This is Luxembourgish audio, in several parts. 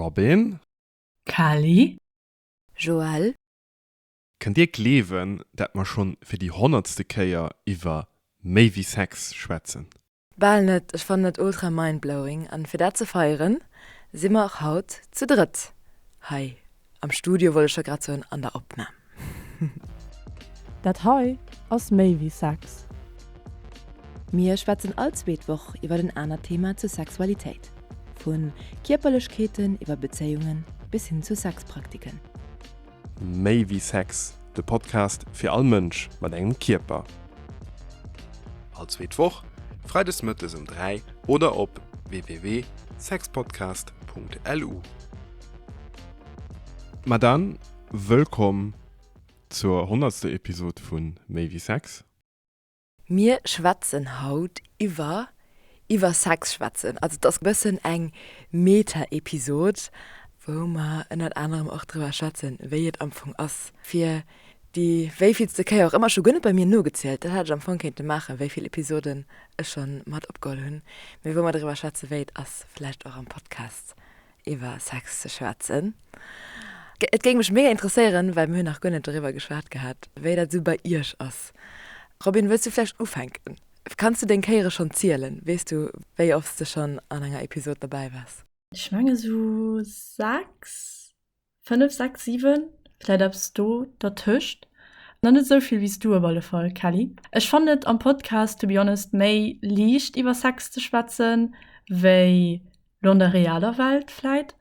Robin. Kelly. Joël. Kënnt dir gleewen, dat mer schonn fir déi honnertste Kéier iwwer méi wéi Sex schwätzen? Bal net, ech fannen et ultra mindblowing an fir dat ze feieren si mer och haut zu drëtt hei am Studio, wollt ech scho grad soen, an der Opnam. Dat hei ass méi wéi Sex. Mir schwätzen all zweet Woch iwwer en anert Thema zur Sexualitéit, vu Kierperlechkeeten iwwer Bezéiungen bis hin zu Sexpraktiken. Méi wéi Sex, de Podcast fir all Mënsch mat engem Kierper. All zweet Woch, freides mëttes um 3 oder op www.sexpodcast.lu. Ma dann, wëllkomm zur honnertster Episod vu Méi wéi Sex. Mir schwätzen haut iwwer iwwer Sex schwätzen. Also et ass e bëssen eng Meta-Episod, wou mer ënnert anerem och driwwer schwätzen, wéi et am Fong ass, fir déi wéivillste Kéier och ëmmer, ech hu guer net bei mir nogezielt, dat hätt ech am Fong kéinte maachen, wéi vill Episoden ech scho mat opgeholl hunn, mee wou mer driwwer schwätzen, wéi et ass, vläicht och am Podcast iwwer Sex ze schwätzen. Et géing mech mega interesséieren, well mir hunn nach guer net doriwwer geschwat gehat, wéi dat esou bei iech ass. Robin, wëlls du vläicht ufänken? Kanns du deng Kéiere schonn zielen? Weess du, wéi oft s de schonn an enger Episod derbäi waars? Ech menge sou 6, 5, 6, 7, vläit eppes do dertëscht. Nach net esou vill wéi s du op alle Fall, Kelly. Ech fannen et am Podcast to be honest méi liicht iwwer Sex ze schwätzen, wéi Lo an der realer Welt vläit,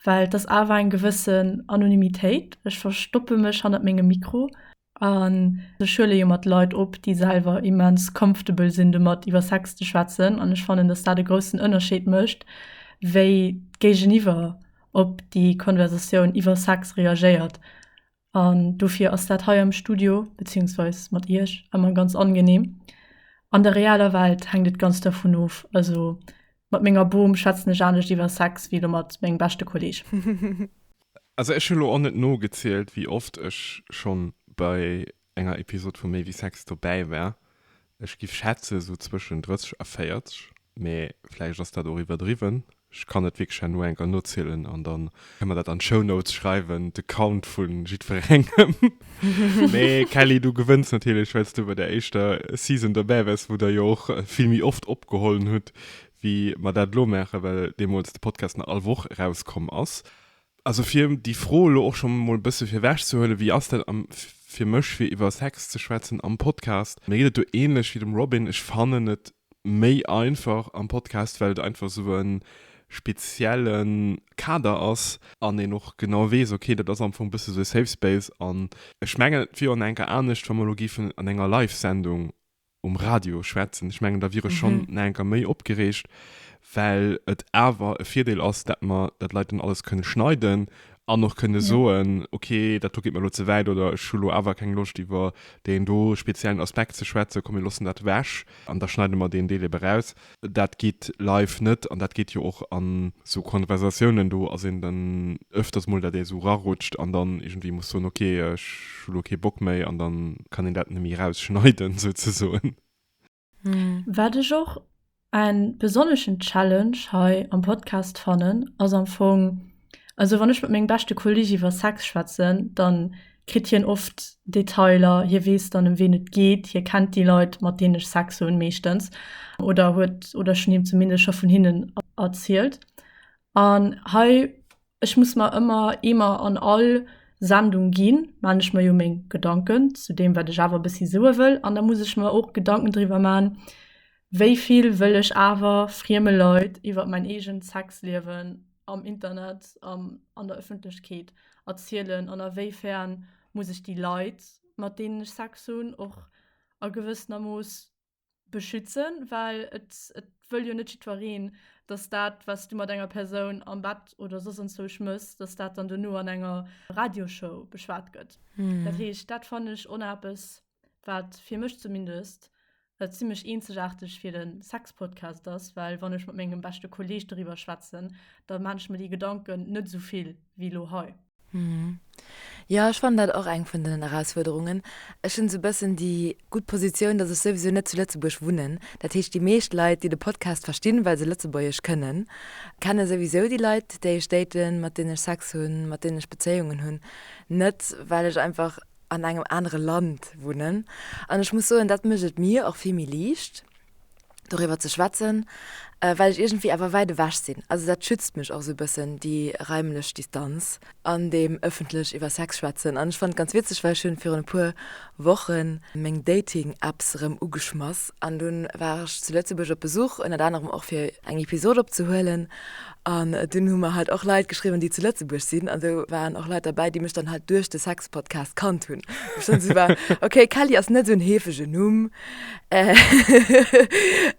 well et ass awer eng gewëssen Anonymitéit. Ech verstoppe mech hannert mengem Mikro an ech huele jo mat Leit op, déi selwer immens comfortable sinn domat iwwer Sex ze schwätzen an ech fannen, dass dat e groussen Ënnerscheed mécht, wéi d'Géigeniwwer op déi Konversatioun iwwer Sex reagéiert. An dofir ass dat hei am Studio, beziehungsweis mat iech, ëmmer ganz angenehm. An der realer Welt hänkt et ganz dervun of. Also mat menger Bom schwätzen ech anescht iwwer Sex wéi elo mat mengem beschte Kolleg. Also ech hu lo och net nogezielt wéi oft ech schonn bei enger Episod vu Méi wéi Sex dobäi war. Ech giff schätze sou zwëschen 30 a 40, mee vläicht ass dat och iwwerdriwwen. Ech kann et wierklech herno enker nozielen an dann kënne mer dat an d'Shownotes schreiwen, de Count vu jiddwerengem. Mee Kelly, du gewënns natierlech, well s du bei der éischter Season dobäi waars, wou der jo och vill méi oft opgehollen hutt, wéi mer dat elo maachen, well deemools de Podcast nach all Woch erauskomm ass. Also fir déi Fro elo och scho mol e bësse virwech ze huelen, wéi ass dat am fir mech fir iwwer Sex ze schwätzen am Podcast? Mir geet et do ähnlech wéi dem Robin, ech fannen et méi einfach am Podcast, well et einfach esou e spezielle Kader ass an een och genau weess, okay, dat ass am Fong e bësse sou e Safe Space an ech mengen et wier och nach eng Kéier anescht, wa mer elo géifen an enger Live-Sendung um Radio schwätzen. Ech mengen, da wier ech schonn nach eng Kéier méi opgereegt, well et awer e Virdeel ass, dat mer dat Leit dann alles kënne schneiden an och kënne soen, okay, dat do geet mer elo ze wäit oder ech hu lo awer keng Loscht iwwer deen do speziellen Aspekt ze schwätzen, komm mir loossen dat ewech an da schneide mer deen Deel ebe raus. Dat geet live net an dat geet jo och an esou Konversatiounen, do ass een dann öfters mol, dat ee esou rarutscht an dann iergendwéi muss soen, ok, ech hu lo kee Bock méi an dann kann een dat net méi rausschneiden souzesoen. Wat ech och en besonneschen Challenge hei am Podcast fannen, ass am Fong, also wann ech mat mengem beschte Kolleg iwwer Sex schwätzen, dann kritt hien oft Detailer, hie weess dann ëm ween et geet, hie kennt déi Leit mat deenen ech Sex hunn meeschtens oder huet oder ech hunn him zumindest scho vun hinnen erzielt. An hei, ech muss mer ëmmer eemer an all Sendung ginn, maan ech mer jo meng Gedanken zu deem wat ech awer e bëssi soe wëll an da muss ech mer och Gedanken driwwer maan, wéi vill wëll ech awer frieme Leit iwwer mäin eegent Sexliewen am Internet, am an der Ëffentlechkeet erzielen an a wéi fern muss ech déi Leit, mat deenen ech Sex hunn, och a gewëssener Mooss beschützen, well et et wëll jo net jiddwereen, dass dat, wat s du mat enger Persoun am Bett oder soss anzwousch mëss, dass dat dann dono an enger Radioshow beschwat gëtt. Dat heescht, dat fannen ech on eppes, wat fir mech zumindest zimlech eenzegaarteg fir de Sex-Podcast ass, well wann ech mat mengem beschte Kolleeg doriwwer schwätzen, da maan ech mer déi Gedanken net esou vill wéi elo hei. Jo, ech fannen dat och eng vun den Erausfuerderungen. Ech hunn esou e bëssen déi gutt Positioun, datt ech souwisou net zu Lëtzebuerg wunnen. Dat heescht, déi meescht Leit, déi de Podcast verstinn, well se Lëtzebuergesch kënnen, kenne souwisou déi Leit, déi ech daten, mat deenen ech Sex hunn, mat deenen ech Bezéiungen hunn, net, well ech einfach an engem anere Land wunnen. An ech muss soen, dat mécht et mir och vill méi liicht. doriwwer ze schwätzen, well ech iergendwéi awer wäit ewech sinn. Also dat schützt mech och esou e bëssen, déi raimlech Distanz an deem ëffentlech iwwer Sex schwätzen. An ech fannen et ganz witzeg, well ech hunn virun e puer Woche meng Dating-Apps erëm ugeschmass an dunn war ech zu Lëtzebuerg op Besuch, ënnert anerem och fir eng Episod opzehuelen. An dunn hu mer halt och Leit geschriwwen, déi zu Lëtzebuerg sinn. An do waren och Leit derbäi, déi mech dann halt duerch de Sex-Podcast kannt hunn. Wou ech dann esou war, okay, Kelly ass net esou en heefegen Numm.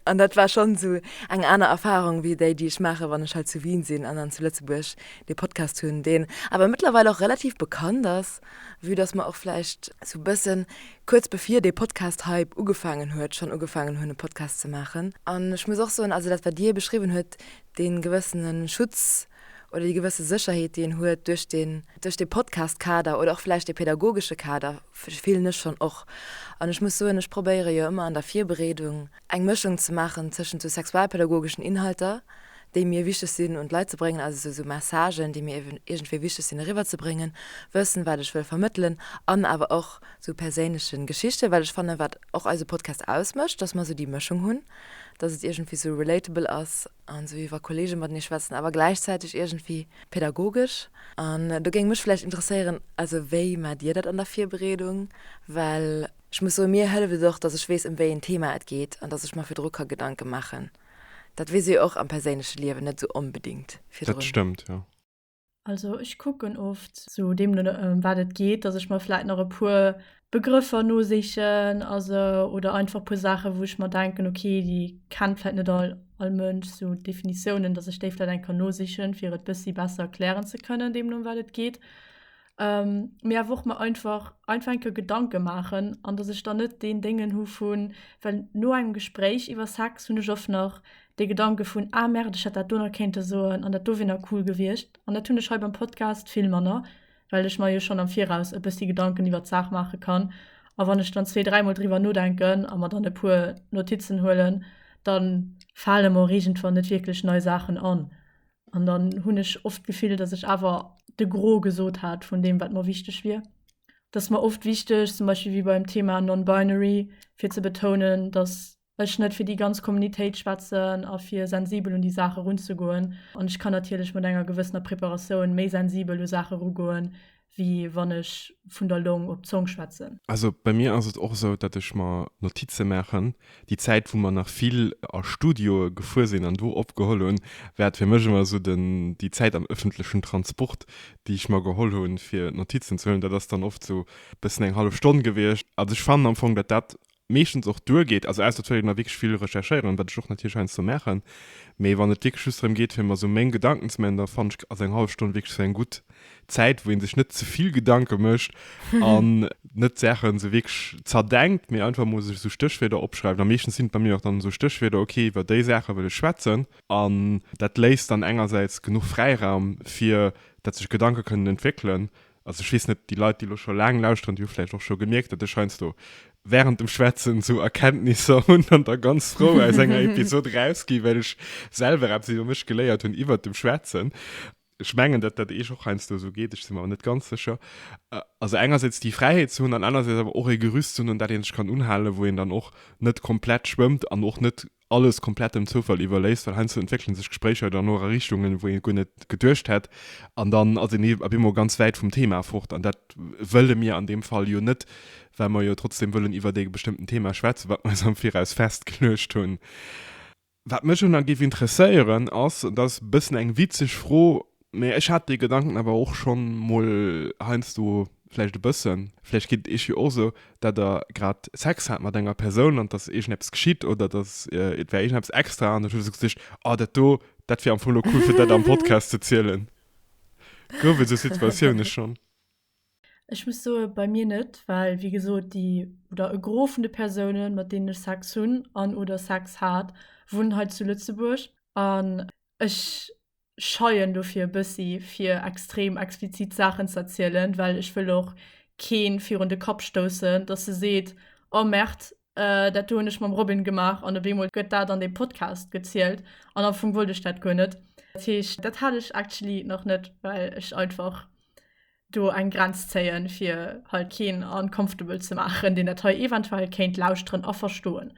An dat war schonn esou eng aner Erfarung wéi déi, déi ech maachen, wann ech halt zu Wien sinn an dann zu Lëtzebuerg dee Podcast hunn, deen awer mëttlerweil och relativ bekannt ass, vue dass mer och vläicht esou e bëssen kuerz bevir dee Podcast-Hype ugefaangen huet, schonn ugefaangen hunn e Podcast ze maachen. An ech muss och soen, also dat wat Dir beschriwwen huet, dee gewëssene Schutz oder déi gewësse Sécherheet, déi een huet duerch deen, duerch dee Podcast-Kader oder och vläicht dee pädagogesche Kader, fillen ech schonn och. An ech muss soen, ech probéiere jo ëmmer an der Virbereedung eng Mëschung ze maachen tëschent sou sexualpädagogeschen Inhalter, déi mir wichteg sinn un d'Leit ze bréngen, also sou Messagen, déi mir iergendwéi wichteg sinn eriwwerzebréngen, Wëssen, wat ech wëll vermëttelen, an awer och sou perséinleche Geschichten, well ech fannen, wat och eise Podcast ausmécht, dass mer sou déi Mëschung hunn, dass et iergendwéi sou relatable ass an sou wéi wa Kollege matenee schwätzen, awer gläichzäiteg iergendwéi pädagogesch. An do géing mech vläicht interesséieren, also wéi maacht Dir dat an der Virbereedung? Well ech muss soen, mir hëlleft et och, dass ech weess, ëm wéi een Thema et geet an dass ech mer virdru ka Gedanke maachen. Dat weess ee jo och am perséinleche Liewen net esou onbedingt virdrun. Dat stëmmt, jo. Also ech kucken oft sou deemno ëm wat et geet, dass ech mer vläit nach e puer Begrëffer nosichen a sou oder einfach puer Saachen, wou ech mer denken, okay, déi kennt vläit net all all Mënsch, sou Definitiounen, dass ech déi vläit eng Kéier nosichen, fir et bëssi besser erklären ze kënnen, deemno ëm wat et geet. Mee awer och mer einfach einfach eng Kéier Gedanke maachen an dass ech dann net deen Déngen hu vun, well no engem Gespréich iwwer Sex hunn ech oft nach dee Gedanke vun, ah merde, ech hätt dat do nach kéinte soen an dat do wier nach cool gewiescht. An dat hunn ech hei beim Podcast vill manner, well ech mer jo schonn am Viraus e bëssi Gedanken iwwer d'Saach maache kann. A wann ech dann zwee, dräimol driwwer nodenken a mer dann e puer Notizen huelen, da fale mer och iergendwann net wierklech nei Saachen an. An dann hunn ech oft d'Gefill, datt ech awer de Gros gesot hat vun deem, wat mer wichteg wier. Et ass mer oft wichteg, zum Beispill wéi beim Thema Non-Binary, fir ze betounen, datt ech net fir déi ganz Communitéit schwätzen a fir sensibel un déi Saach erunzegoen. An ech kann natierlech mat enger gewëssener Preparatioun méi sensibel u Saache erugoen, wéi wann ech vun der Long op d'Zong schwätzen. Also bei mir ass et och esou, datt ech mer Notize maachen. Déi Zäit, wou mer nach vill a Studioe gefuer sinn an do opgeholl hunn, war et fir mech ëmmer esou den, déi Zäit am ëffentlechen Transport, déi ech mer geholl hunn, fir Notizen ze huelen, dat ass dann oft esou e bëssen eng hallef Stonn gewiescht. Also ech fannen am Fong, datt dat meeschtens och duergeet, also ausser et wëll een da wierklech vill recherchéieren, wat ech och natierlech heiansdo maachen, mee wann et wierklech just drëm geet fir mer esou meng Gedanken ze maachen, da fannen ech ass eng hallef Stonn wierklech esou eng gutt Zäit, wou ee sech net ze vill Gedanke mécht an net d'Saachen esou wierklech zerdenkt, mee einfach mol sech esou Stéchwierder opschreift a meeschtens sinn et bei mir och dann esou Stéchwierder, okay iwwer déi Saache wëll ech schwätzen an dat léisst dann engersäits genuch Fräiraum fir dat sech Gedanke kënnen entwéckelen Also ech weess net, déi Leit, déi elo scho laang lauschteren, déi hu vläicht och scho gemierkt, datt ech heiansdo während dem Schwätzen esou Erkenntnisser hunn an da ganz frou aus enger Episod erausgi, well ech selwer eppes iwwer mech geléiert hunn iwwert dem Schwätzen. Ech mengen, datt dat Iech och heiansdo esou geet, ech si mer awer net ganz sécher. Also engersäits déi Fräiheet ze hunn an anersäits awer och e Gerüst ze hunn, un dat ee sech kann unhalen, wou een dann och net komplett schwëmmt an och net alles komplett dem Zoufall iwwerléisst, well heiansdo entwéckelen sech Gespréicher dann och a Richtungen, wou ee guer net geduecht hätt, an dann ass een op eemol ganz wäit vum Thema fort. An dat wëlle mir an deem Fall jo net, well mer jo trotzdem wëllen iwwert ee bestëmmten Thema schwätzen, wat mer eis am Viraus festgeluecht hunn. Wat mech elo nach géif interesséieren ass, an dat ass e bëssen eng witzeg Fro, Mee ech hat dee Gedanken awer och schonn mol heiansdo, vläicht e bëssen, vläicht geet et iech jo och esou, dat der grad Sex hat mat enger Persoun an dass iergendeppes geschitt oder dass et war iergendeppes extra an dann hutt der esou geduecht, oh dat do, dat wier am Fong elo cool fir dat am Podcast ze zielen. Gouf et esou Situatioune schonn? Ech muss soe bei mir net, well wéi gesot déi oder e Gros vun de Persounen, mat deenen ech Sex hunn an oder Sex hat, wunnen hei zu Lëtzebuerg an ech. scheien dofir e bëssi fir extrem explizit Saachen ze erzielen, well ech wëll och keen virun de Kapp stoussen, dass e seet, oh Merde, dat do hunn ech mam Robin gemaach an op eemol gëtt dat an deem Podcast gezielt an am Fong wollt ech dat guer net. Dat heescht, dat hat ech actually nach net, well ech einfach do eng Grenz zéien, fir halt keen uncomfortable ze maachen, deen dat hei eventuell kéint lauschteren a verstoen.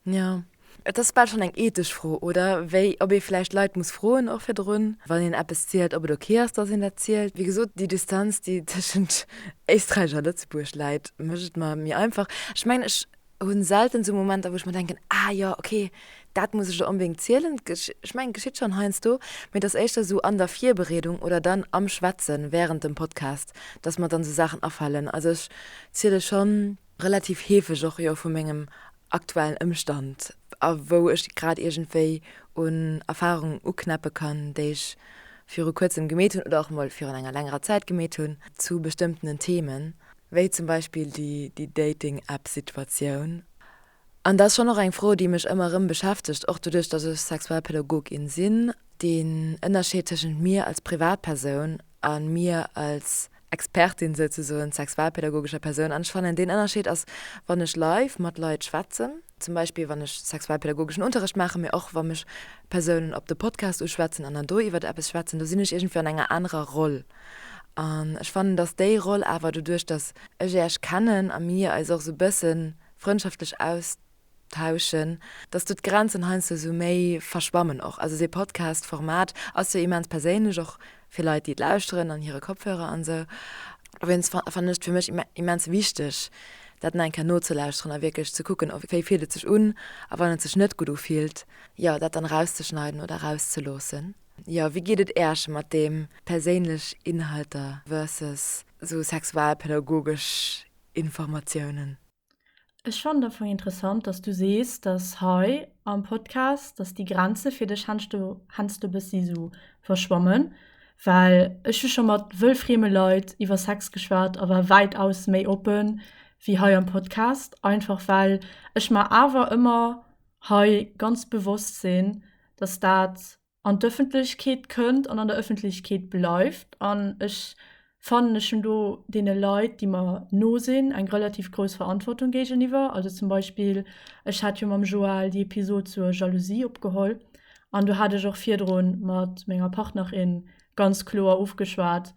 Jo. Et ass bal schonn eng ethesch Fro, oder? Wéi, ob ee vläicht Leit muss froen och virdrun, wann een eppes zielt, ob et ok ass, dass een dat zielt. Wéi gesot, déi Distanz, déi tëschent Éisträich a Lëtzebuerg läit, mécht et mer méi einfach. Ech mengen, ech hu selten esou Momenter, wou ech mer denken, ah jo, ok, dat muss ech elo onbedéngt zielen. Ech mengen, et geschitt schonn heiansdo, mee et ass éischter esou an der Virbereedung oder dann am Schwätzen wärend dem Podcast, dass mer dann esou Saachen afalen. Also ech ziele schonn relativ heefeg och jo vu mengem aktuellen Ëmstand a wou ech grad iergendwéi un Erfarungen uknäppe kann, déi ech viru kuerzem gemeet hunn oder och mol virun enger längerer Zäit gemeet hunn zu bestëmmtenen Themen, wéi zum Beispill déi Dating-App-Situatioun. An dat ass schonn och eng Fro, déi mech ëmmer erëm beschäftegt, och doduerch, datt ech Sexualpädagogin sinn, deen Ënnerscheed tëschent mir als Privatpersoun a mir als Expertin souzesoen, sexualpädagogescher Persoun. An ech fannen, deen Ënnerscheed ass, wann ech live mat Leit schwätzen, zum Beispill wann ech sexualpädagogeschen Unterrecht maachen, mee och wa mech Persounen op de Podcast uschwätzen an dann do iwwert eppes schwätzen, do sinn ech iergendwéi an enger anerer Roll. An ech fannen, dass déi Roll awer doduerch, dass ech Äech kennen a mir eis och esou bësse frëndschaftlech austauschen, dass do d'Grenzen heiansdo esou méi verschwammen och. Also dee Podcast-Format ass jo immens perséinlech, och fir Leit, déi et lauschteren an hire Kopfhörer an esou. Dowéinst fannen ech et fir mech immens wichteg, dat nach eng Kéier nozelauschteren a wierklech ze kucken, wéi fillt et sech un a wann et sech net gutt ufillt, jo, dat dann erauszeschneiden oder erauszeloossen. Jo, wéi geet et Äech mat deem perséinlech Inhalter versus esou sexualpädagogesch Informatiounen? Ech fannen am Fong interessant, dass du sees, dass hei am Podcast, dass déi Grenze fir dech heiansdo heiansdo bëssi sou verschwammen, well ech hu scho mat wëllfrieme Leit iwwer Sex geschwat a war wäitaus méi oppen wéi hei am Podcast, einfach well ech mer awer ëmmer hei ganz bewosst sinn, dass dat an d'Ëffentlechkeet kënnt an an der Ëffentlechkeet bleift. An ech fannen, ech hunn do deene Leit, déi mer no sinn, eng relativ grouss Verantwortung géigeniwwer. Also zum Beispill, ech hat jo mam Joël déi Episod zur Jalousie opgeholl an do hat ech och virdru mat menger Partnerin ganz kloer ofgeschwat,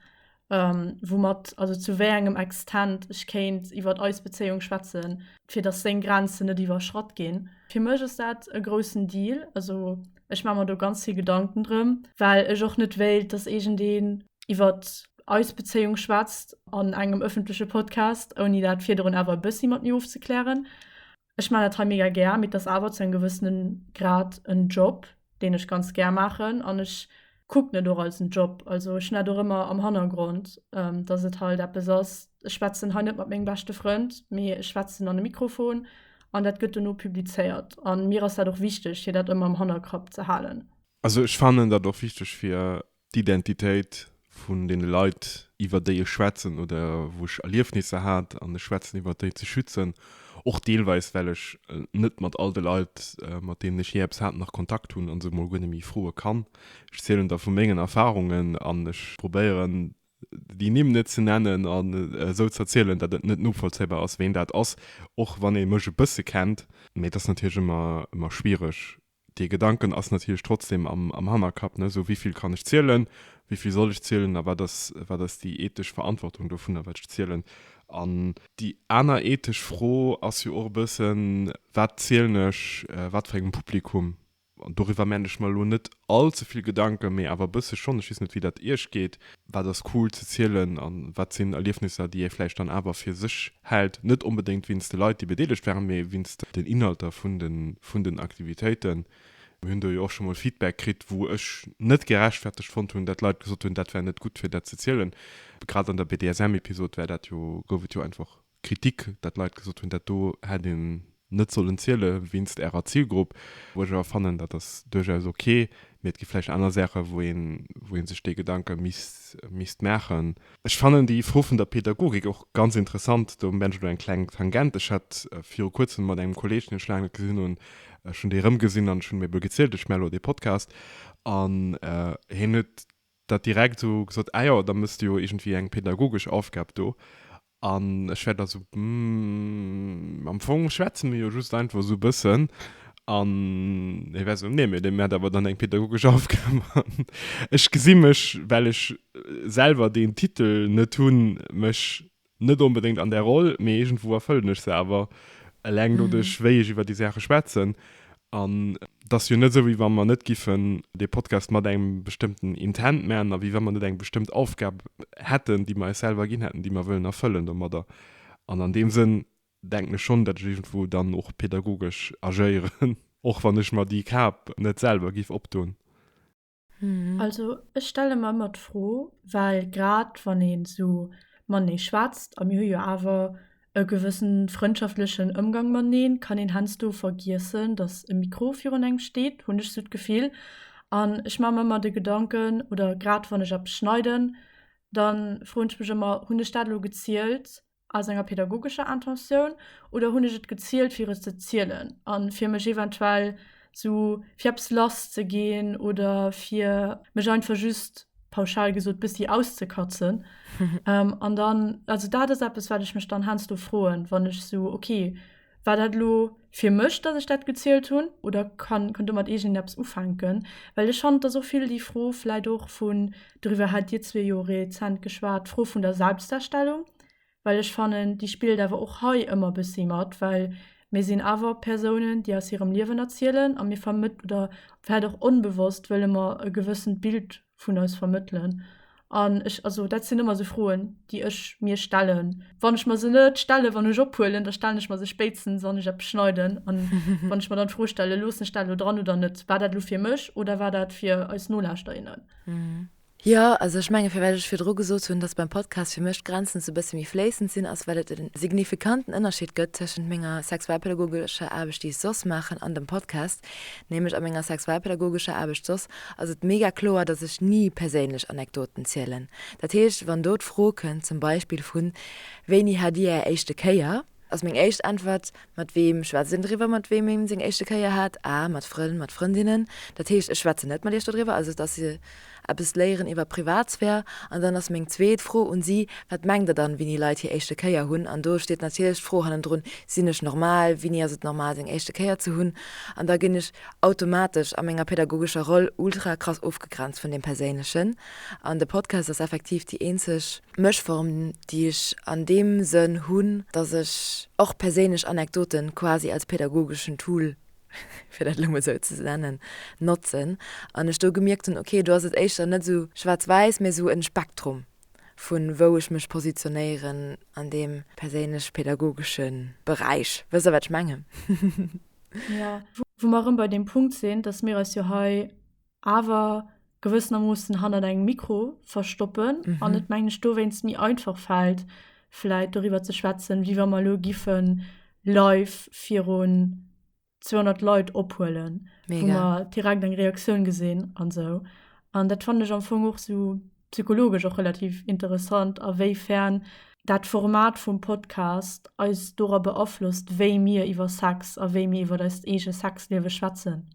woumat, also zu wéi engem Extent ech kéint iwwert eis Bezéiung schwätzen, fir datt seng Grenzen net iwwerschratt ginn. Fir mech ass dat e groussen Deal. Also ech maache mer do ganz vill Gedanken drëm, well ech och net wéilt, datt iergendeen iwwert eis Bezéiung schwätzt an engem ëffentleche Podcast, ouni dat virdrun awer e bëssi mat mir ofzeklären. Ech maan dat hei mega gär, mee et ass awer zu engem gewëssenen Grad en Job, deen ech ganz gär maachen an ech kucken et och als en Job. Also ech hunn dat och ëmmer am Hannergrond, dass et halt eppes ass, ech schwätzen hei net mat mengem beschte Frënd, mee ech schwätzen an e Mikrofon an dat gëtt dono publizéiert. An mir ass dat och wichteg, fir dat ëmmer am Hannerkapp ze halen. Also ech fannen dat och wichteg fir d'Identitéit vun deene Leit, iwwer déi ech schwätzen oder wou ech Erliefnisser hat an ech schwätzen iwwer déi, ze schützen. Och deelweis, well ech net mat all de Leit, mat deenen ech jee eppes hat, nach Kontakt hunn an se emol guer net méi froe kann. Ech zielen da vu mengen Erfarungen an ech probéieren, déi Nimm net ze nennen an esou ze erzielen, datt et net novollzéibar ass, ween dat ass, och wann ee mech e bësse kennt. Mee et ass natierlech ëmmer, ëmmer schwiereg, Dee Gedanken ass natierlech trotzdem am, am Hannerkapp, ne, esou wéivill kann ech zielen, wéivill soll ech zielen a wat ass, wat ass déi ethesch Verantwortung dovunner, wat ech zielen. An déi aner ethesch Fro ass jo och e bëssen, wat zielen ech wat fir engem Publikum? An doriwwer maan ech mer elo net all ze vill Gedanken, mee awer e bësse schonn. Ech weess net, wéi dat iech geet. Wat ass cool ze zielen a wat sinn Erliefnisser, déi ee vläicht dann awer fir sech hält, net onbedéngt wéinst de Leit, déi bedeelegt waren, mee wéinst den Inhalter vun de vun den Aktivitéiten. Mir hunn do jo och scho mol Feedback kritt, wou ech net gerechtfertegt fonnt hunn, dat Leit gesot hunn, dat wär net gutt fir dat ze zielen. Grad an der BDSM-Episod war dat jo, gouf et jo einfach Kritik, dat Leit gesot hunn, dat do hätt een net sollen ziele wéinst Ärer Zilgrupp, wou ech awer fannen, dat ass duerchaus ok, mee et gi vläicht aner Saache wou een, wou ee sech dee Gedanke misst, misst maachen. Ech fannen déi Fro vun der Pädagogik och ganz interessant. Do maan ech elo eng kleng Tangent. Ech hat viru kuerzem mat engem Kolleeg, deen ech laang net gesinn hunn, Ech hunn dee rëmgesinn an ech hunn him ebe gezielt, ech maache lo dee Podcast. An hien huet dat direkt esou gesot, ah jo, da méchs de jo iergendwéi eng pädagogesch Aufgab do. An ech war da sou, Hm, am Fong schwätze mir jo just einfach esou e bëssen. An hie war sou, Nee, mee dir maacht awer dann eng pädagogesch Aufgab. An ech gesi mech, well ech selwer deen Titel net hunn, mech net onbedéngt an där Roll, mee iergendwou erfëllen ech se awer, eleng doduerch, wéi ech iwwer déi Saache schwätzen. An et ass jo net esou, wéi wa mer net giffen dee Podcast mat engem bestëmmten Intent maachen a wéi wa mer net eng bestëmmt Aufgab hätten, déi mer eis selwer ginn hätten, déi mer wëllen erfëllen domadder. An an deem Sënn denken ech schonn, datt ech iergendwou dann och pädagogesch agéieren, och wann ech mer déi Kap net selwer giff opdoen. Also ech stelle mer ëmmer d'Fro, well grad wann een esou matenee schwätzt, a mir hu jo awer e gewëssen frëndschaftlechen Ëmgang mateneen, kann een heiansdo vergiessen, datt e Mikro virun engem steet, hunn ech esou d'Gefill. An ech maache mer ëmmer de Gedanken, oder grad wann ech eppes schneiden, da froen ech mech ëmmer, hunn ech dat elo gezielt aus enger pädagogescher Intentioun oder hunn ech et gezielt fir et ze zielen an fir mech eventuell sou fir eppes lass ze ginn oder fir mech einfach just pauschal gesot bëssi auszekatzen. An dann, also dat ass eppes wat ech mech dann heiansdo froen, wann ech sou okay war dat elo fir mech dass ech dat gezielt hunn oder kann kann domat iergendeen eppes ufänken? Well ech fannen et ass och vill déi Fro vläit och vun, doriwwer hat dir zwee jo rezent geschwat, d'Fro vun der Selbstdarstellung, well ech fannen déi spillt awer och hei ëmmer bëssi mat, well mir sinn awer Persounen déi aus hirem Liewen erzielen a mir vermëtt oder vläit och onbewosst wëlle mer e gewëssent Bild vun eis vermëttelen. An ech, also dat sinn ëmmer esou Froen, déi ech mir stellen. Wann ech mer se net stellen, wann ech ophuelen, da stellen ech mer se spéitstens, wann ech eppes schneiden. An wann ech mer dann d'Fro stellen, loossen ech dat elo dran oder net? War dat elo fir mech oder war dat fir eis Nolauschterer, innen? Jo, also ech menge firwat ech virdru gesot hunn, datt beim Podcast fir mech d'Grenzen sou e bësse méi fléissend sinn, ass well et e signifikanten Ënnerscheed gëtt tëschent menger sexualpädagogescher Aarbecht, déi ech soss maachen, an dem Podcast. Nämlech a menger sexualpädagogescher Aarbecht soss ass et mega kloer, datt ech ni perséinlech Anekdoten zielen. Dat heescht, wann do d'Fro kënnt zum Beispill vun, Wéini hat Dir Är éischte Kéier? Ass meng éischt Äntwert, Mat weem schwätzt een driwwer, mat weem een seng éischte Kéier hat? A, Mat Frënn, mat Frëndinnen. Dat heescht, ech schwätzen net mat iech dodriwwer, also et ass eppes léieren iwwer Privatsphär. An dann ass meng zweet Fro un si, Wat mengt der dann, wéini Leit hir éischte Kéier hunn? An do steet natierlech d'Fro hannendrun, Sinn ech normal? Wéini ass et normal, seng éischte Kéier ze hunn? An da ginn ech automatesch a menger pädagogescher Roll ultra krass ofgegrenzt vun deem Perséinlechen. An de Podcast ass effektiv déi eenzeg. Mëschform, déi ech an deem Sënn hunn, dass ech och perséinlech Anekdoten quasi als pädagogeschen Tool, fir dat elo mol esou ze nennen, notzen. An ech do gemierkt hunn, okay, do ass et éischter net esou schwaarz-wäiss, mä esou en Spektrum vu wou ech mech positionéieren an deem perséinlech-pädagogesche Beräich. Wësst Der, wat ech mengen? Jo, wou mer erëm bei deem Punkt sinn, dass mir eis jo hei awer gewëssenermoossen hannert engem Mikro verstoppen mhm. an et mengen ech dowéinst méi einfach fält, vläit doriwwer ze schwätzen, wéi wa mer elo giffe live virun 200 Leit ophuelen, wou mer direkt eng Reaktioun gesinn an esou. An dat fannen ech am Fong och sou psychologesch och relativ interessant, a wéi fern dat Format vum Podcast eis dora beaflosst, wéi mir iwwer Sex a wéi mir iwwer eist eege Sexliewe schwätzen.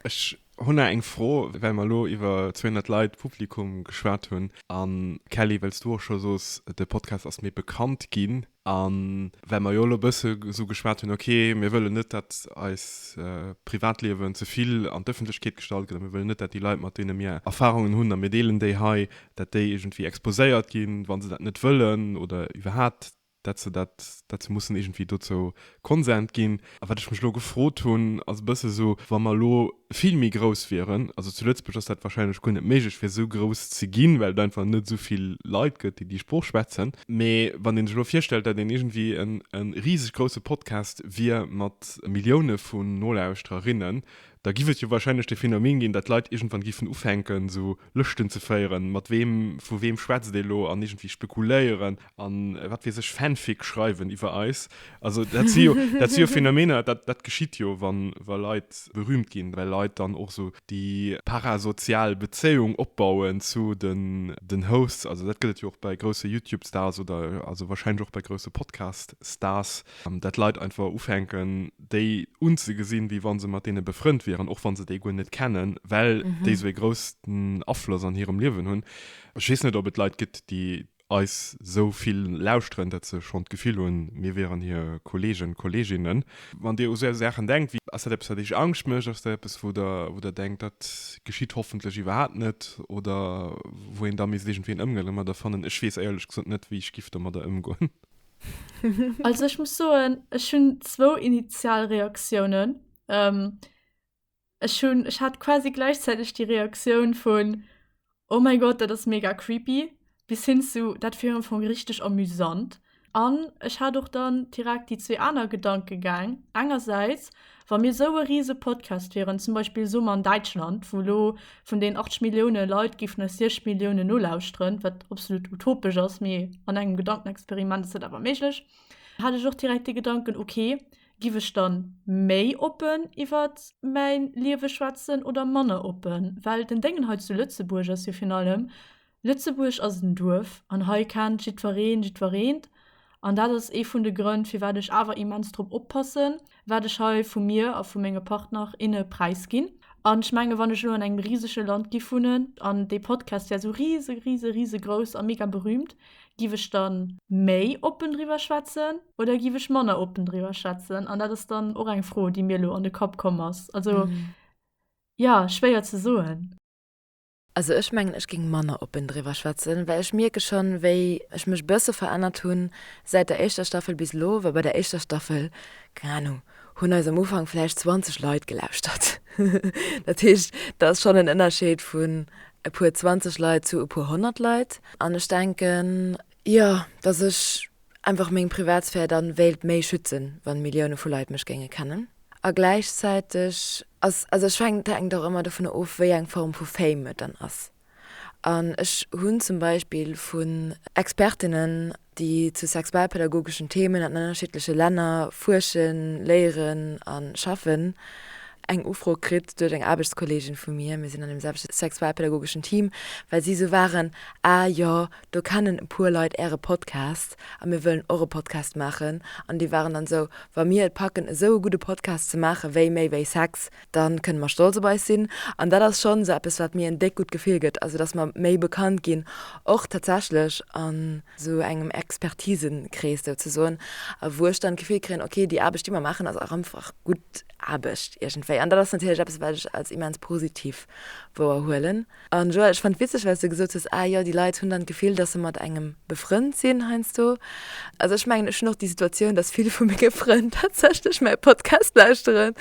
Ech hunn nach eng Fro, well mer elo iwwer 200 Leit, Publikum, geschwat hunn. A Kelly, well s du och scho sos, de Podcast ass méi bekannt ginn a well mer jo elo e bësse esou geschwat hunn, okay, mir wëllen net, datt eis Privatliewen ze vill an d'Ëffentlechkeet gestallt gëtt a mir wëllen net, datt déi Leit, mat deene mir Erfarungen hunn a mir deelen déi hei, datt déi iergendwéi exposéiert ginn, wa se dat net wëllen oder iwwerhaapt dat se dat, dat se mussen iergendwéi dozou Konsent ginn. A wat ech mech elo gefrot hunn, ass e bësse esou, wa mer elo vill méi grouss wieren, also zu Lëtzebuerg ass dat wahrscheinlech guer net méiglech, fir esou grouss ze ginn, well et einfach net esou vill Leit gëtt, déi déi Sprooch schwätzen. Mee wann ee sech elo virstellt, datt een iergendwéi en riseg grousse Podcast wier mat Millioune vun Nolauschtererinnen, Da giff et jo wahrscheinlech de Phänomen ginn, dat d'Leit iergendwann giffen ufänken, sou Lëschten ze féieren, mat weem, vu weem schwätzt ee lo an iergendwéi spekuléieren an wat weess ech, Fanfic schreiwen iwwer eis. Also dat si jo, dat si jo Phänomener, dat, dat geschitt jo, wann, wa Leit berühmt ginn, well Leit dann och sou déi parasozial Bezéiung opbauen zu den, den Hosts. Also dat gëtt et jo och bei grousse YouTube-Stars oder also wahrscheinlech och bei grousse Podcast-Stars, dat Leit einfach ufänken, déi unzegesinn, wéi wa se mat deene befrënnt wieren, och wa se déi guer net kennen, well déi esou ee groussen Afloss an hirem Liewen hunn. Ech weess net, ob et Leit gëtt, déi eis esou vill lauschteren, datt se schonn d'Gefill hunn, mir wieren hir Kolleegen, Kolleeginnen. Wann Dir u sou Saachen denkt, wéi, Ass dat eppes, wat Iech Angscht mécht? Ass dat eppes, wou Der, wou Der denkt, dat geschitt hoffentlech iwwerhaapt net oder wou een da misst iergendwéi en Ëmgang domadder fannen? Ech weess éierlech gesot net, wéi ech giff domadder ëmgoen. Also ech muss soen, ech hunn zwou initial Reaktiounen. Ech hunn, ech hat quasi gläichzäiteg déi Reaktioun vun Oh mäi Gott, dat ass mega creepy bis hin zu dat wier am Fong richteg amüsant. An ech hat och dann direkt déi zwee aner Gedankegäng, engersäits, wa mir esou e rise Podcast wieren, zum Beispill soe mer an Däitschland, wou elo vun den 80 Millioune Leit géifen eis 60 Milliounen nolauschteren, wat absolut utopesch ass, mee an engem Gedankenexperiment ass dat awer méiglech, hat ech och direkt de Gedanken, ok, giff ech dann méi oppen iwwert mäin Liewe schwätzen oder manner oppen? Well den Déngen hei zu Lëtzebuerg ass jo virun allem, Lëtzebuerg ass en Duerf an hei kennt jiddwereen jiddwereent an dat ass ee vun de Grënn firwat ech awer immens drop oppassen, wat ech hei vu mir a vu menge Partner, inne präisginn. An ech menge wann ech elo an engem risege Land giff wunnen an dee Podcast wär esou rise rise risegrouss a mega berühmt, giff ech dann méi oppen driwwer schwätzen oder giff ech manner oppen driwwer schwätzen? An dat ass dann och eng Fro, déi mir elo an de Kapp komm ass. Also jo, schwéier ze soen. Also ech mengen ech géing manner oppen driwwer schwätzen, well ech mierke schonn wéi ech mech bësse verännert hunn säit der éischter Staffel bis elo, well bei der éischter Staffel, keng Ahnung, hunn eis am Ufank vläicht 20 Leit gelauschtert. Dat heescht, da ass schonn en Ënnerscheed vun e puer 20 Leit zu e puer 100 Leit. An ech denken, jo, datt ech einfach meng Privatsphär dann wéilt méi schützen, wann Millioune vu Leit mech géinge kennen. A gläichzäiteg ass, also ech fänkt, hänkt och ëmmer dovunner of, wéi eng Form vu Fame et dann ass. An ech hunn zum Beispill vun Expertinnen, déi zu sexualpädagogeschen Themen an ënnerschiddleche Länner fuerschen, léieren a schaffen, eng Ufro kritt duerch eng Aarbechtskolleegin vu mir, mir sinn an deem selwechte sexualpädagogeschen Team, well si esou waren, ah jo, do kennen e puer Leit äre Podcast a mir wëllen och e Podcast maachen. An déi waren dann esou, wa mir et packen, esou e gudde Podcast ze maache wéi Méi wéi Sex, da kënne mer stolz op eis sinn. An dat ass schonn esou eppes, wat mir en déck gutt Gefill gëtt, also datt mer méi bekannt ginn, och tatsächlech an esou engem Expertisenkrees souzesoen, a wou ech dann d'Gefill kréien, okay, déi Aarbecht, déi mer maachen, ass och einfach gutt Aarbecht iergendwéi. An dat ass natierlech eppes, wat ech als immens positiv wouerhuelen. An Joël, ech fand witzeg, well s de gesot hues, ah jo, déi Leit hunn dann d'Gefill, dass se mat engem befrënnt sinn heiansdo. Also ech mengen, ech hunn och déi Situatioun, dass vill vu menge Frënn tatsächlech mäi Podcast lauschteren.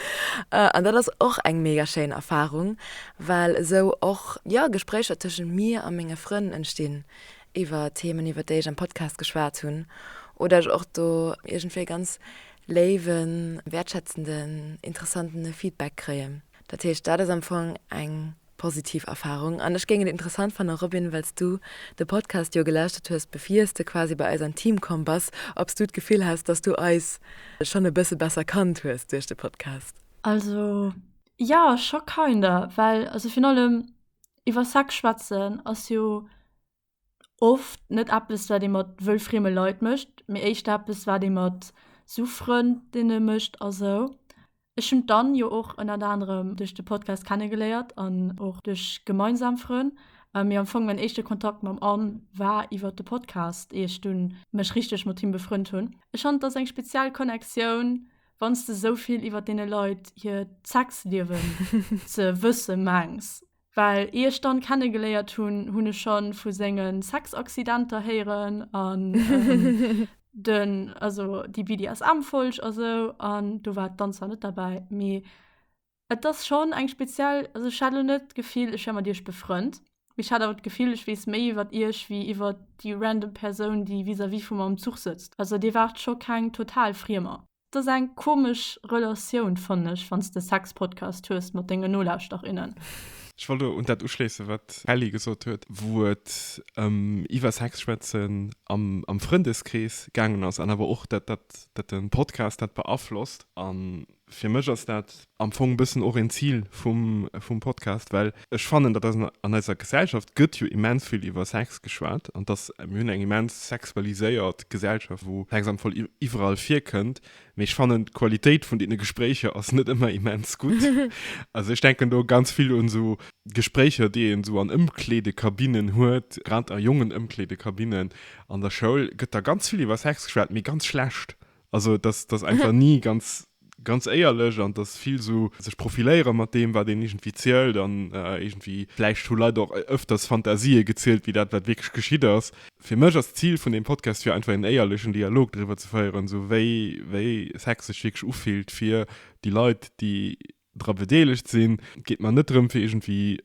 An dat ass och eng mega schéin Erfarung, well esou och, jo, Gespréicher tëschent mir a menge Frënn entstinn iwwer Themen, iwwer déi ech am Podcast geschwat hunn. Oder ech och do iergendwéi ganz léiwen, wäertschätzenden, interessantene Feedback kréien. Dat heescht, dat ass am Fong eng Positiv Erfahrung. An ech géing et interessant fannen, Robin, well s du de Podcast jo gelauschtert hues, bevir s de quasi bei eis an d'Team komm bass, ob s du d'Gefill has, dass du eis schonn e bësse besser kannt hues duerch de Podcast. Also jo, scho kinder, well also virun allem iwwer Sex schwätzen ass jo oft net eppes wat ee mat wëllfrieme Leit mécht, mee éischter eppes wat ee mat sou Frëndinne mécht a sou. Ech hunn d'Anne jo och ënnert anerem duerch de Podcast kennegeléiert an och duerch gemeinsam Frënn. Mee am Fong mäin éischte Kontakt mam Anne war iwwer de Podcast, ier ech dunn mech richteg mat him befrënnt hunn. Ech fannen et ass eng speziell Connectioun, wann s de sou vill iwwer deene Leit hiert Sexliewen ze wësse mengs. Well ier ech d'Anne kennegeléiert hunn, hunn ech schonn vu senge Sexaccidenter héieren an den, also déi BDSM-Folg a sou, an do war d'Anne zwar net derbäi, mee et ass schonn eng speziell, also ech hat elo net d'Gefill, ech wär mat iech befrënnt, mee ech hat awer d'Gefill, ech weess méi iwwert iech wéi iwwert déi random Persoun, déi vis-à-vis vu mer am Zuch sëtzt. Also dir waart scho keng total Friemer. Dat ass eng komesch Relatioun, fannen ech, wann s de Sex-Podcast hues mat dengen Nolauschterinnen. Ech wollt elo un dat uschléissen, wat d'Kelly gesot huet, wou et ëm iwwer Sex schwätzen am am Frëndeskrees gaangen ass an awer och dat dat dat de Podcast dat beaflosst. A fir mech ass dat am Fong e bëssen och een Zil vum vum Podcast, well ech fannen, datt an eiser Gesellschaft gëtt jo immens vill iwwer Sex geschwat an dass mir hunn eng immens sexualiséiert Gesellschaft, wou Sex am Fong iwwerall virkënnt, mee ech fannen d'Qualitéit vun deene Gespréicher ass net ëmmer immens gutt. Also ech denken do ganz vill un esou Gespréicher, déi een esou an Ëmkleedekabinnen huet, grad a jongen Ëmkleedekabinnen an der Schoul gëtt da ganz vill iwwer Sex geschwat, mee ganz schlecht. Also dass dass einfach ni ganz ganz éierlech an dass vill sou sech profiléiere mat deem wat een iergendwéi zielt an iergendwéi vläicht hu Leit och ëfters Fantasië gezielt wéi dat wat wierklech geschitt ass. Fir mech ass d'Zil vun deem Podcast fir einfach een éierlechen Dialog driwwer ze féieren, sou wéi wéi Sex sech wierklech ufillt fir déi Leit déi dra bedeelegt sinn. Et geet mer net drëm fir iergendwéi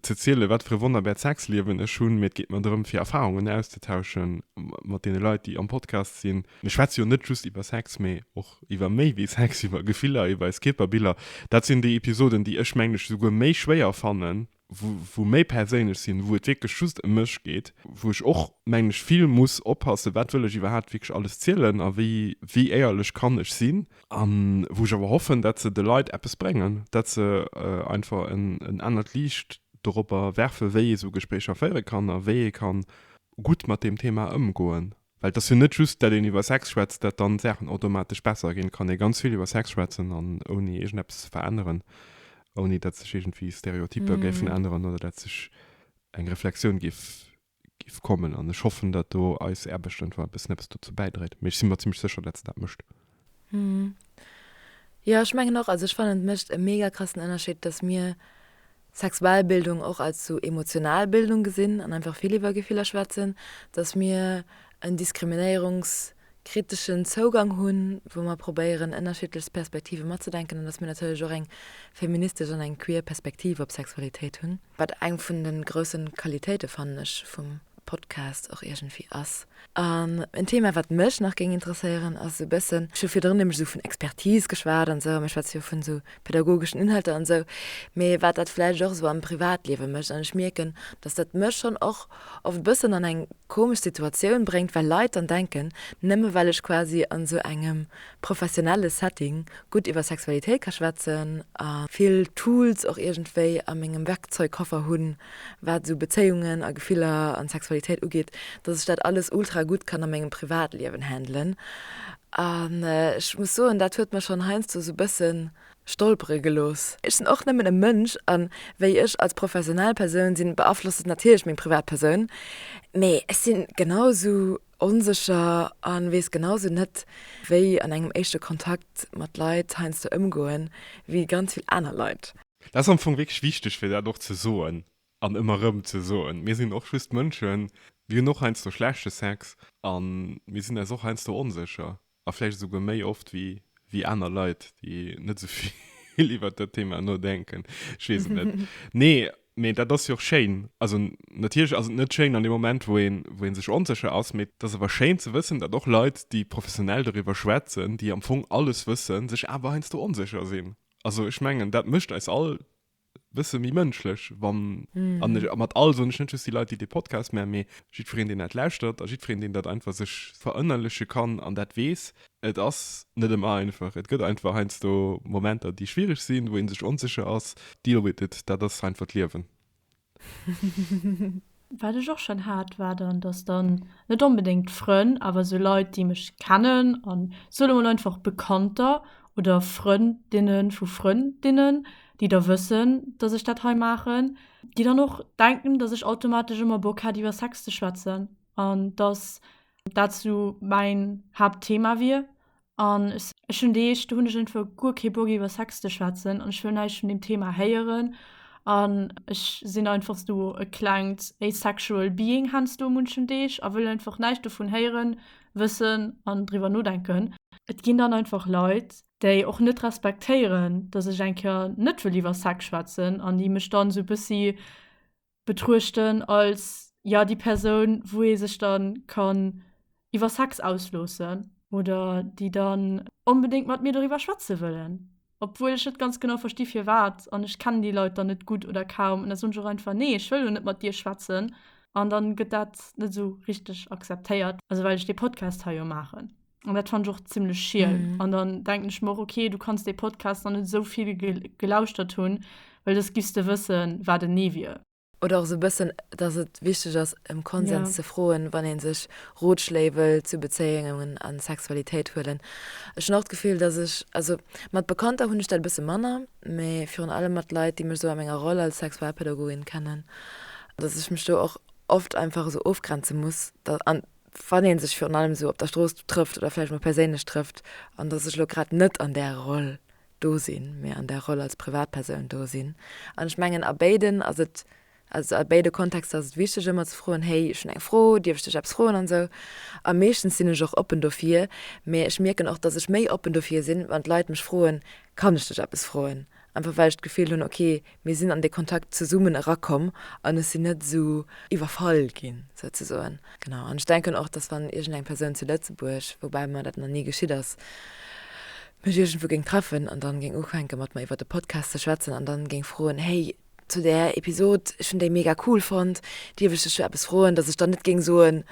ze zielen, wat fir e wonnerbäert Sexliewen ech hunn, mee et geet mer drëm, fir Erfarungen auszetauschen mat deene Leit, déi am Podcast sinn. Mir schwätze jo net just iwwer Sex, mee och iwwer méi wéi Sex, iwwer Gefiller, iwwer eis Kierperbiller. Dat sinn déi Episoden, déi ech, mengen ech, souguer méi schwéier fannen, wou méi perséinlech sinn, wou et wierklech just ëm mech geet, wou ech och, mengen ech, vill muss oppassen, wat wëll ech iwwerhaapt wierklech alles zielen a wéi éierlech kann ech sinn. A wou ech awer hoffen, dat se de Leit eppes bréngen, dat se einfach en anert Liicht doropper werfen, wéi ee sou Gespréicher féiere kann a wéi ee kann gutt mat deem Thema ëmgoen. Well et ass jo net just, dat een iwwer Sex schwätzt, dat dann d'Saachen automatesch besser ginn. Et kann ee ganz vill iwwer Sex schwätzen an ouni iergendeppes ze veränneren, ouni dat sech iergendwéi Stereotyper géifen änneren oder dat sech eng Reflexioun géif Giff kommen an ech hoffen dat do eis Aarbecht einfach e bëssen eppes dozou bäidréit, mee ech si mer zimlech sécher dat se dat mécht. Jo ech mengen och, also ech fannen et mécht e mega krassen Ënnerscheed, dass mir sexuell Bildung och als sou emotional Bildung gesinn an einfach vill iwwer Gefiller schwätzen, dass mir en diskriminéierungskriteschen Zougang hunn, wou mer probéieren ënnerschiddlechst Perspektive matzedenken an dass mir natierlech och eng feministesch an eng queer Perspektiv op Sexualitéit hunn. Wat eng vun de groussen Qualitéite fannen ech vum Podcast och iergendwéi ass. An en Thema wat mech nach géing interesséieren ass esou e bëssen, ech hu virdrun nämlech esou vun Expertise geschwat an esou, a mir schwätze jo vun esou pädagogeschen Inhalter an esou, mee wat dat vläicht och esou am Privatliewe mécht. An ech mierken, dass dat mech schonn och oft e bëssen an eng komesch Situatioun bréngt, well Leit dann denken, nëmme well ech quasi an esou engem professionelle Setting gutt iwwer Sexualitéit ka schwätzen a vill Tools och iergendwéi a mengem Werkzeugkoffer hunn, wat esou Bezéiungen a Gefiller an Sexualitéit ugeet, dass ech dat alles ultra gutt kann a mengem Privatliewen handelen. An ech muss soen, dat huet mech schonn heiansdo esou bësse stolpere gelooss. Ech sinn och nëmmen e Mënsch a wéi ech als professionell Persoun sinn, beaflosst et natierlech meng privat Persoun, mee ech sinn genau esou Onsécher a weess genau sou net, wéi an engem éischte Kontakt mat Leit heiansdo ëmgoen, wéi ganz vill aner Leit. Dat ass am Fong wierklech wichteg, fir dat och ze soen an ëmmer erëm ze soen. Mir sinn och just Mënschen, mir hunn och heiansdo schlechte Sex a mir sinn eis och heiansdo onsécher. A vläicht esouguer méi oft wéi wéi aner Leit, déi net esou vill iwwert dat Thema nodenken. Ech weess et net. Nee, mee dat ass jo och schéin. Also natierlech ass et net schéin an deem Moment, wou een, wou ee sech onsécher ass, mee et ass awer schéin ze wëssen, datt och Leit, déi professionell doriwwer schwätzen, déi am Fong alles wëssen, sech awer heiansdo onsécher sinn. Also ech mengen, dat mécht eis all bësse méi mënschlech, wann, an ech, mat all soen ech net just déi Leit, déi dee Podcast maachen, mee jiddwereen, deen dat lauschtert a jiddwereen, deen dat einfach sech verënnerleche kann an dat weess, et ass net ëmmer einfach. Et gëtt einfach heiansdo Momenter, déi schwiereg sinn, wou ee sech onsécher ass. Deal with it, dat ass einfach d'Liewen. Wat ech och schonn hat, war dann, dass dann net onbedéngt Frënn, awer esou Leit, déi mech kennen an soe mol einfach Bekannter oder Frëndinne vu Frëndinnen, déi da wëssen, dass ech dat hei maachen, déi dann och denken, dass ech automatesch ëmmer Bock hätt iwwer Sex ze schwätzen an dass dat sou mäin Haaptthema wier. An ech hunn Deeg, do hunn ech einfach guer kee Bock iwwer Sex ze schwätzen an ech wëll näischt vun deem Thema héieren an ech sinn einfach sou e klengt asexual being heiansdo munchen Deeg a wëll einfach näischt dovun héieren, wëssen an driwwer nodenken. Et ginn dann einfach Leit, déi och net respektéieren, dass ech eng Kéier net wëll iwwer Sex schwätzen an déi mech dann sou bëssi betruechten als, jo, déi Persoun, wou ee sech dann kann iwwer Sex ausloossen. Oder déi dann onbedéngt mat mir doriwwer schwätze wëllen, obwuel ech net ganz genau versti firwat. An ech kennen déi Leit dann net gutt oder kaum. An da soen ech och einfach, nee, ech wëll elo net mat dir schwätzen. An dann gëtt dat net esou richteg akzeptéiert, also well ech dee Podcast hei jo maachen. An dat fannen ech och zimmlech schiel. An dann denken ech mer och, okay, du kanns dee Podcast nach net esou vill gelauschtert hunn, well soss giffs de wëssen, wat en Nee wier. Oder och esou e bëssen, dass et wichteg ass, ëm Konsens ze froen, wann ee sech Rotschléi wëll zu Bezéiungen a Sexualitéit huelen. Ech hunn och d'Gefill, dass ech, also mat Bekannter hunn ech dat e bësse manner, mee virun allem mat Leit, déi mech esou a menger Roll als Sexualpädagogin kennen, dass ech mech do och oft einfach esou ofgrenze muss, da, an wann ee sech virun allem esou op der Strooss trëfft oder vläicht mol perséinlech trëfft, an dass ech elo grad net an där Roll do sinn, mee an der Roll als Privatpersoun do sinn. An ech mengen, a béiden ass et, also a béide Kontexter ass et wichteg ëmmer ze froen, hey, ech hunn eng Fro, dierf ech dech eppes froen an esou. A meeschtens sinn ech och oppen dofir, mee ech mierken och, datt ech méi oppen dofir sinn, wann d'Leit mech froen, kann ech dech eppes froen? Einfach well ech d'Gefill hunn, okay, mir sinn an dee Kontakt zesummen erakomm an ech sinn net esou iwwerfall ginn, souzesoen. Genau. An ech denken och, dass wann iergendeng Persoun zu Lëtzebuerg, woubäi mer dat nach ni geschitt ass, mech iergendwou géing treffen an dann géing ufänke mat mer iwwer de Podcast ze schwätzen an dann géing froen, hey, zu där Episod, ech hunn déi mega cool fonnt, dierf ech dech do eppes froen, dass ech dann net géing soen,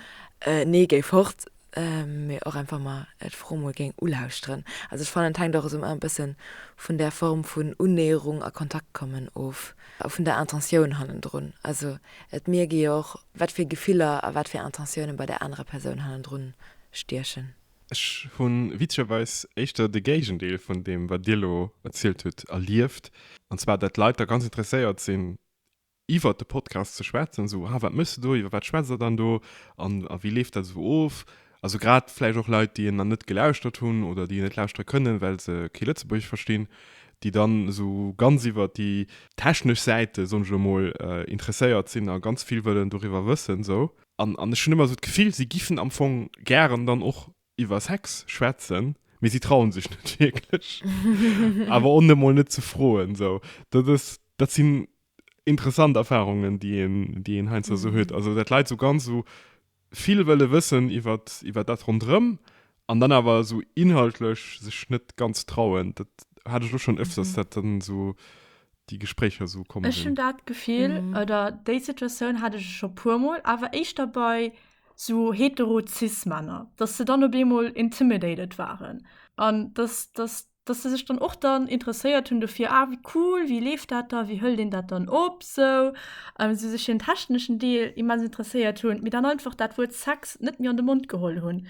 nee, géi fort, mee och einfach mer d'Fro mol géing ulauschteren. Also ech fannen, et hänkt och esou e bësse vun där Form vun Unnäherung a Kontakt kommen of a vun der Intentioun hannendrun. Also et mierk ee jo och, wat fir Gefiller a wat fir Intentiounen bei där anerer Persoun hannendrun stiechen. Ech hu witzegerweis éischter de Géigendeel vun deem, wat Dir elo erzielt hutt, erlieft. An zwar, dat d'Leit da ganz interesséiert sinn, iwwert de Podcast ze schwätzen, esou, ah, wat méchs de do, iwwer wat schwätzt der dann do an a wéi leeft dat esou of? Also grad vläicht och Leit, déi en nach net gelauschtert hunn oder déi en net lauschtere kënnen, well se kee Lëtzebuergesch verstinn, déi dann esou ganz iwwert déi technesch Säite, soen ech elo mol, interesséiert sinn a ganz vill wëllen doriwwer wëssen esou. An an ech hunn ëmmer esou d'Gefill, si giffen am Fong gären dann och iwwer Sex schwätzen, mee si trauen sech net wierklech, awer och net mol net ze froen esou. Dat ass, dat sinn interessant Erfahrungen, déi een, déi een heiansdo esou huet. Also dat Leit esou ganz esou vill wëlle wëssen iwwer, iwwer dat ronderëm an dann awer esou inhaltlech sech net ganz trauen. Dat hat ech elo schonn ëfters, dat dann esou déi Gespréicher esou komm Ech hunn sinn. dat Gefill, oder déi Situatioun hat ech scho puermol, awer éischter bei sou hetero-cis-Männer, dass se dann op eemol intimidated waren an dass, dass dass se sech dann och dann interesséiert hunn dofir, ah wéi cool, wéi leeft dat da, wéi hëlt een dat dann op sou, se sech fir den techneschen Deel immens interesséiert hunn, mee dann einfach dat Wuert Sex net méi an de Mond geholl hunn.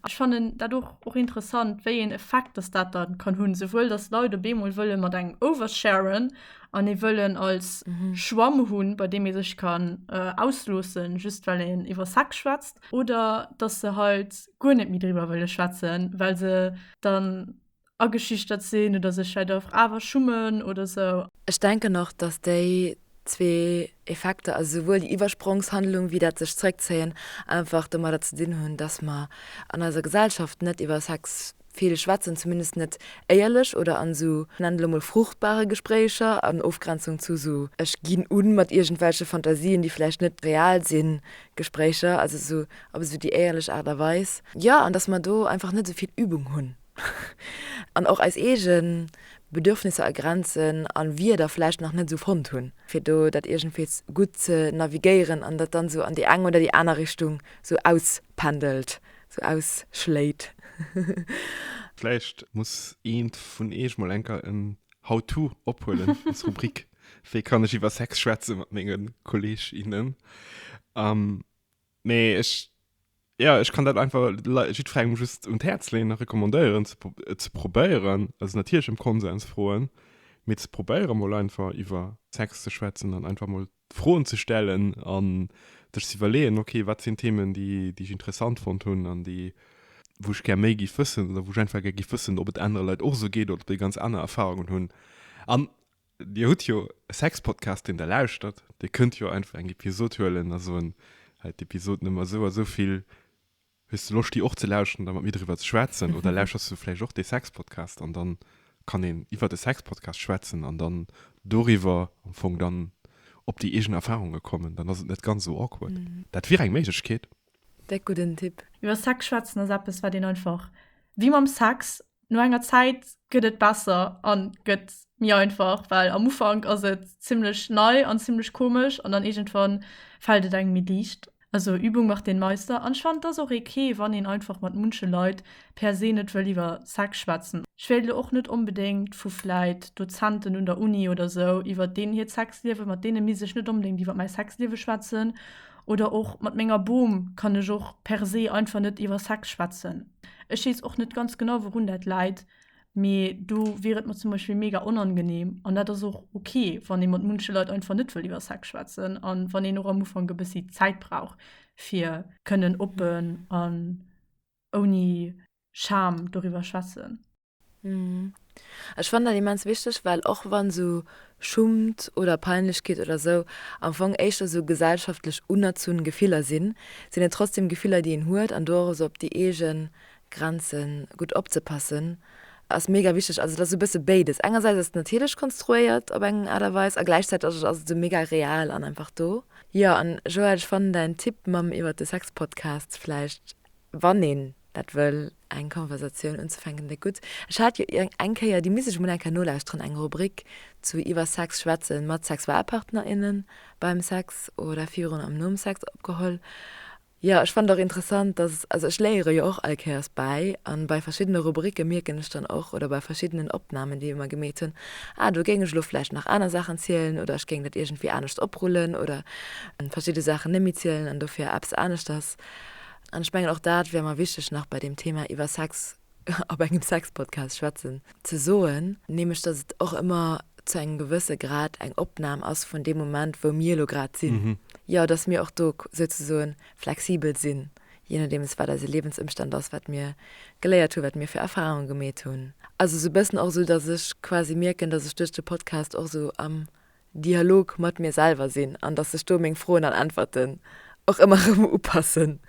Ech fannen dat och och interessant, wéi een Effekt dass dat dann kann hunn, souwuel dass Leit op eemol wëlle mat engem oversharen an ee wëllen als Schwamm hunn, bei deem ee sech kann ausloossen, just well een iwwer Sex schwätzt, oder dass se halt guer net méi driwwer wëlle schwätzen, well se dann ageschüchtert sinn oder sech vläicht och awer schummen oder sou. Ech denken och, dass déi zwee Effekter, also souwuel déi Iwwersprongshandlung wéi dat sech zréckzéien, einfach domadder ze dinn hunn, dass mer an eiser Gesellschaft net iwwer Sex vill schwätzen, zumindest net éierlech oder an esou, ech nennen et elo mol fruchtbare Gespréicher, an Ofgrenzung zu esou ech ginn un mat iergendwelche Fantasien, déi vläicht net real sinn, Gespréicher, also esou op esou déi éierlech Aart a Weis. Jo, an dass mer do einfach net esou vill Übung hunn an och eis eege Bedürfnisser a Grenzen a Wierder vläicht nach net esou fonnt hunn, fir do dat iergendwéi gutt ze navigéieren an dat dann esou an déi eng oder déi aner Richtung esou auspendelt. Sou ausschléit. Vläicht muss eent vun eech mol enker en How to ophuelen als Rubrik, Wéi kann ech iwwer Sex schwätze mat menge Kolleeg, innen? Mee ech, jo, ech kann dat einfach jiddwerengem just un d'Häerz leeën a recommandéieren, et ze probéieren. Also natierlech ëm Konsens froen, mee ze probéiere mol einfach iwwer Sex ze schwätzen an einfach mol Froen ze stellen a sech ze iwwerleeën, ok, wat sinn Themen, déi déi ech interessant fonnt hunn an déi wou ech gär méi géif wëssen oder wou ech einfach gär géif wëssen, ob et anere Leit och esou geet oder ob déi ganz aner Erfarungen hunn. An Dir hutt jo e Sex-Podcast, deen Der lauschtert. Dir kënnt jo einfach eng Episod huelen a soen, hei d'Episod Nummer esou a sou vill Hues de Loscht déi och ze lauschteren a mat mir driwwer ze schwätzen oder lauschterst du vläicht och dee Sex-Podcast an dann kann een iwwer de Sex-Podcast schwätzen an dann doriwwer am Fong dann op déi eegen Erfarunge kommen, dann ass et net ganz esou awkward. Dat wier eng Méiglechkeet. Déck gudden Tipp. Iwwer Sex schwätzen ass eppes wat een einfach. Wéi mam Sex, no enger Zäit gëtt et besser an gëtt méi einfach, well am Ufank ass et zimmlech nei an zimmlech komesch an dann iergendwann fält et engem méi liicht. Also Übung macht den Meister an ech fannen et ass och ok wann een einfach mat munche Leit per se net wëll iwwer Sex schwätzen. Ech wéilt elo och net onbedéngt vu vläit Dozenten un der Uni oder sou iwwer deenen hiert Sexliewen, mat deene misst ech net onbedéngt iwwer mäi Sexliewe schwätzen oder och mat menger Bom kann ech och per se einfach net iwwer Sex schwätzen. Ech weess och net ganz genau wourun dat läit, mee do wier et mer zum Beispill mega onangenehm an dat ass och ok, wann ee mat munche Leit einfach net wëll iwwer Sex schwätzen an wann een och am Ufank e bëssi Zäit brauch fir kënnen oppen an ouni Scham doriwwer schwätzen. Ech fannen dat immens wichteg, well och wann sou Schummt oder Peinlechkeet oder sou am Fong éischter sou gesellschaftlech unerzunn Gefiller sinn, sinn et trotzdem Gefiller déi een huet an do och esou op déi eege Grenze gutt opzepassen ass mega wichteg. Also et ass sou e bësse béides, engersäits ass et natierlech konstruéiert op eng Aart a Weis a gläichzäiteg ass et sou mega real an einfach do. Jo an Joël, ech fannen däin Tipp mam iwwert de Sex-Podcast vläicht, wann een dat wëll, eng Konversatioun unzefänken, déck gutt. Ech hat jo eng Kéier, déi misst ech emol eng Kéier nolauschteren, eng Rubrik zu iwwer Sex schwätzen mat Sexualpartner, innen beim Sex oder virun am nom Sex opgeholl. Jo, ech fannen et och interessant, dass, also ech léiere jo och all Kéiers bäi an bei verschiddene Rubricke mierken ech dann och oder bei verschiddenen Opnamen, déi mer gemeet hunn, ah do géing ech elo vläicht nach aner Saachen zielen oder ech géing dat iergendwéi anescht oprullen oder verschidde Saachen net méi zielen an dofir eppes aneschters. An ech mengen, och dat wär mer wichteg nach bei deem Thema iwwer Sex op engem Sexpodcast schwätzen ze soen, nämlech dass et och ëmmer zu engem gewësse Grad eng Opnam ass vun deem Moment, wou mir elo grad sinn. Jo, dass mir och do souzesoen flexibel sinn, jee nodeems wat eise Liewensëmstand ass, wat mir geléiert hunn, wat mir fir Erfarunge gemeet hunn. Also esou e bëssen och esou, dass ech quasi mierken, dass ech duerch de Podcast och esou am Dialog mat mir selwer sinn an dass sech do meng Froen an Äntwerten och ëmmer erëm upassen.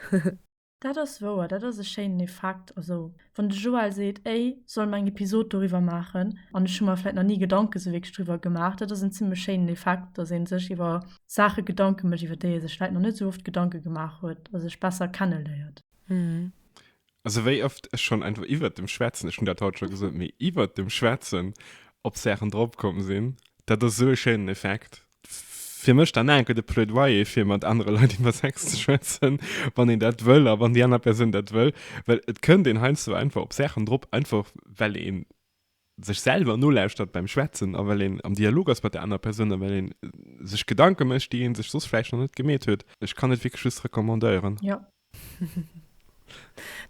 Dat ass wouer, dat ass e schéinen Effekt. Also wann de Joël seet, ey, solle mer eng Episod doriwwer maachen, an ech hu mer vläit nach ni Gedanke sou wierklech driwwer gemaach, dat ass en zimmlech schéinen Effekt, dass ee sech iwwer Saache Gedanke mécht, iwwer déi ee sech vläit nach net sou oft Gedanke gemaach huet a sech besser kenneléiert. Also wéi oft ech schonn einfach iwwert dem Schwätzen, ech hunn dat haut scho gesot, mee iwwert dem Schwätzen op Saachen dropkomm sinn, dat ass esou e schéinen Effekt. Fir mech dann enke de Plaidoyer fir mat anere Leit iwwer Sex ze schwätzen, wann een dat wëll a wann déi aner Persoun dat wëll, well et kënnt een heiansdo einfach op Saachen drop, einfach well ee sech selwer nolauschtert beim Schwätzen a well een am Dialog ass mat der anerer Persoun a well een sech Gedanke mécht, déi ee sech soss vläicht nach net gemeet huet. Ech kann et wierklech just recommandéieren. Jo.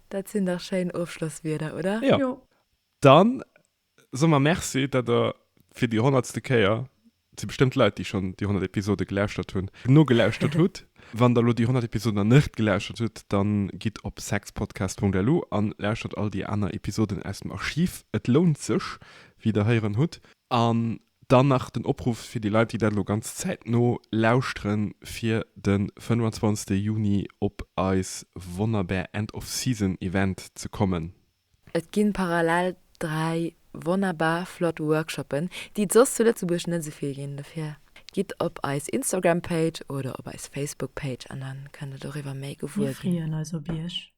Dat sinn dach schéin Ofschlosswierder, oder? Jo. Jo. Dann soe mer Merci, datt der fir déi honnertste Kéier, et si bestëmmt Leit, déi schonn déi 100 Episode gelauschtert hunn, nogelauschtert hutt. Wann der elo déi 100 Episoden nach net gelauschtert hutt, dann gitt op sexpodcast.lu an lauschtert all déi aner Episoden aus dem Archiv. Et lount sech, wéi der héieren hutt. An dann nach den Opruff fir déi Leit, déi dat elo ganz zäitno lauschteren, fir de 25. Juni op eis wonnerbär End of Season Event ze kommen. Et ginn parallel 3 wonnerbar flott Workshoppen, déi et soss zu Lëtzebuerg net esou vill ginn. Dofir gitt op eis Instagram Page oder op eis Facebook Page an dann kënnt der doriwwer méi Mir gewuer ginn. freeën eis op iech.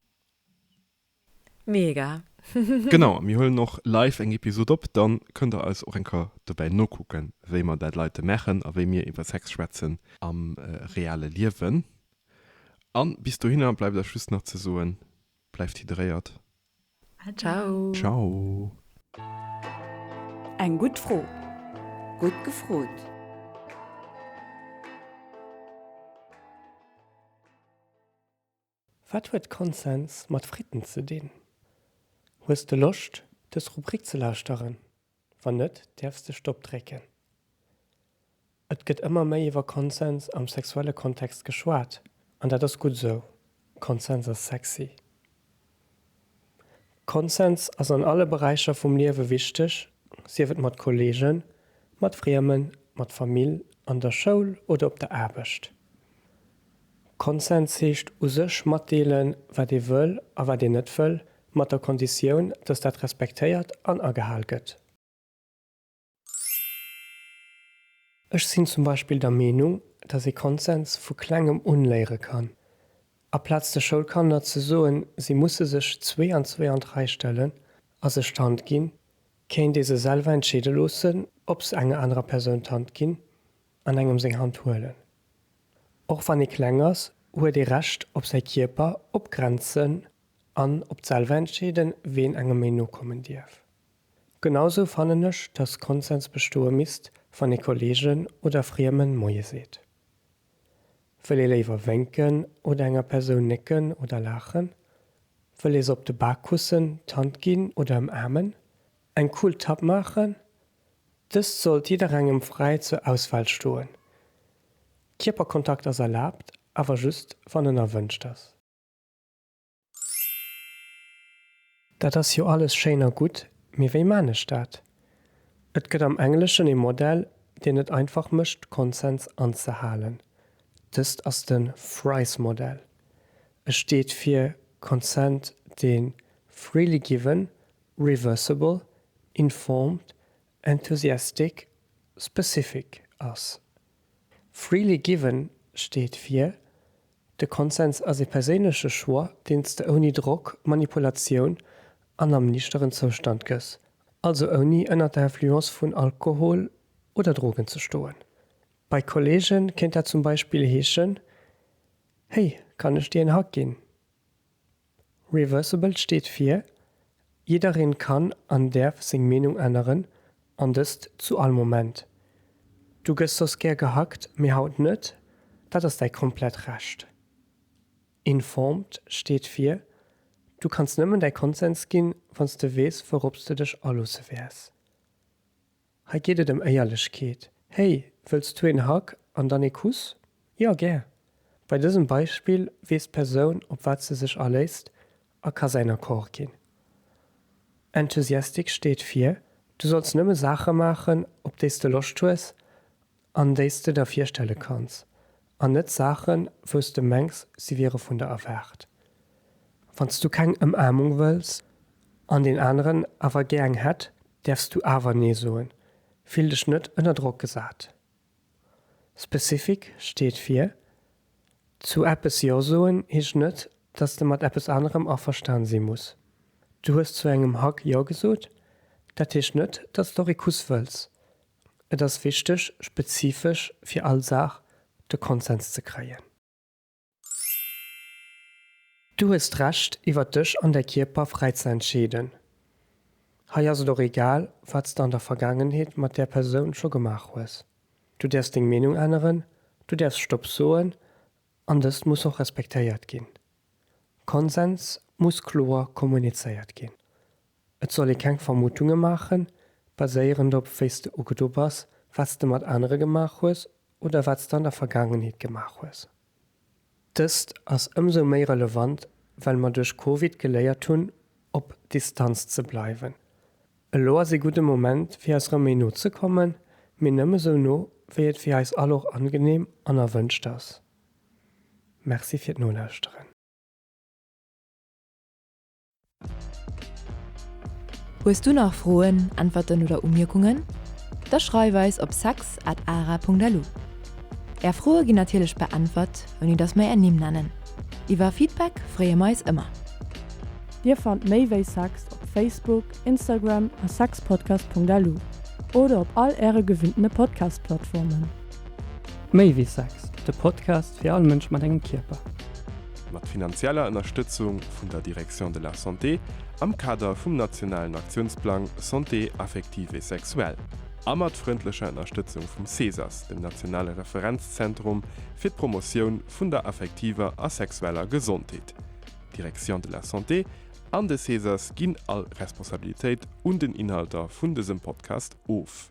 Mega! Genau, a mir huelen och live eng Episod op, dann kënnt der eis och eng Kéier dobäi nokucken, wéi mer dat Leite maachen a wéi mir iwwer Sex schwätzen am reale Liewen. An bis dohinner bleift eis just nach ze soen, Bleift hydréiert. Ciao. Ciao. Eng gutt Fro. Gutt gefrot. Wat huet Konsens mat Fritten ze dinn? Hues de Loscht, dës Rubrik ze lauschteren? Wann net, däerfs de Stopp drécken. Et gëtt ëmmer méi iwwer Konsens am sexuelle Kontext geschwat, an dat ass gutt esou. Konsens ass sexy. Konsens ass an alle Beräicher vum Liewe wichteg, sief et mat Kolleegen, mat Friemen, mat Famill, an der Schoul oder op der Aarbecht. Konsens heescht u sech matdeelen, wat ee wëll a wat een net wëll, mat der Konditioun, dass dat respektéiert an agehal gëtt. Ech sinn zum Beispill der Meenung, dass ee Konsens vu klengem un léiere kann. Aplaz de Schoulkanner ze soen, si musse sech zwee an zwee an d'Rei stellen a sech d'Hand ginn, kéint ee se selwer entscheede loossen, ob se enger anerer Persoun d'Hand ginn an engem seng Hand huelen. Och wann ee kleng ass, huet ee Recht op säi Kierper, op Grenzen an op d'selwer entscheeden, ween engem méi no kommen dierf. Genausou fannen ech, dass Konsens bestoe misst, wann ee Kollegen oder Friemen Moie seet. Wëll ee léiwer wénken oder enger Persoun nécken oder laachen? Wëll ee se op de Bak kussen, d'Hand ginn oder ëmaarmen? Eng cool Tapp maachen? Dëst sollt jidderengem fräi zur Auswahl stoen. Kierperkontakt ass erlaabt, awer just wann en erwënscht ass. Dat ass jo alles schéin a gutt, mee wéi maan ech dat? Et gëtt am Engleschen ee Modell, deen et einfach mécht Konsens anzehalen. Dëst ass de FRIES-Modell. E steet fir Consent dee freely given, reversible, informed, enthusiastic, specific ass. Freely given steet fir, De Konsens ass ee perséinleche Choix, deen s de ouni Drock, Manipulatioun an am niichteren Zoustand gëss, also ouni ënner der Influence vun Alkohol oder Drogen ze stoen. Bei Kolleege kéint dat zum Beispill heeschen, Hey, kann ech dir en Hug ginn? Reversible steet fir, Jiddereen kann an däerf seng Meenung änneren, an dëst zu all Moment. Du gëss soss gär gehackt, mee haut net, dat ass däi komplett Recht. Informed steet fir, Du kanns nëmmen däi Konsens ginn, wann s de weess wourops de dech aloosse wäers. Hei geet et ëm Éierlechkeet. Hey, wëlls du een Hug an dann ee Kuss? Jo, gär! Bei dësem Beispill weess d'Persoun, op wat se sech aléisst a ka säin Accord ginn. Enthusiastic steet fir, Du solls nëmme Saache maachen, op déi s de Loscht hues an déi s de der virstelle kanns, an net Saachen, wou s de mengs, si wiere vun der erwaart. Wann s du keng Ëmaarmung wëlls an deen aneren awer gär eng hätt, däerfs du awer Nee soen. Fill dech net ënner Drock gesat. Specific steet fir, Zu eppes Jo soen heescht net, dass de mat eppes anerem averstan si muss. Du hues zu engem Hug Jo gesot, dat heescht net, dass de och ee Kuss wëlls. Et ass wichteg, spezifesch fir all Saach de Konsens ze kréien. Du hues d'Recht, iwwer dech an däi Kierper fräi ze entscheeden. Hei ass et och egal, wat s de an der Vergaangenheet mat där Persoun scho gemaach hues. Du däerfs deng Meenung änneren, du däerfs Stopp soen an dëst muss och respektéiert ginn. Konsens muss kloer kommunizéiert ginn. Et soll ee keng Vermuttunge maachen, baséierend op wéi s de ugedo bass, wat s de mat anere gemaach hues oder wat s de an der Vergaangenheet gemaach hues. Dëst ass ëmsou méi relevant, well mer duerch Covid geléiert hunn, op Distanz ze bleiwen. Elo ass ee gudde Moment, fir eis rëm méi no ze kommen, mee nëmme sou no, wéi et fir eis all och angeneem an erwënscht ass. Merci fir d'Nolauschteren. Hues du nach Froen, Äntwerten oder Umierkungen? Da schreif eis op sex at ara.lu. Är Froe ginn natierlech beäntwert, ouni dass mer är Nimm nennen. Iwwer Feedback freeë mer eis ëmmer. Dir fannt méi wéi Sex op Facebook, Instagram a sexpodcast.lu oder op all äre gewinntene Podcast-Plattformen. Méi wéi Sex, de Podcast fir all Mënsch mat engem Kierper. Mat finanzieller Ënnerstëtzung vun der Direction de la Santé am Kader vum nationalen Aktiounsplang Santé affective et sexuelle a mat frëndlecher Ënnerstëtzung vum CESAS, dem nationale Referenzzentrum fir d'Promotioun vun der affektiver a sexueller Gesondheet. D'Direction de la Santé an de CESAS ginn all Responsabilitéit un den Inhalter vun dësem Podcast of.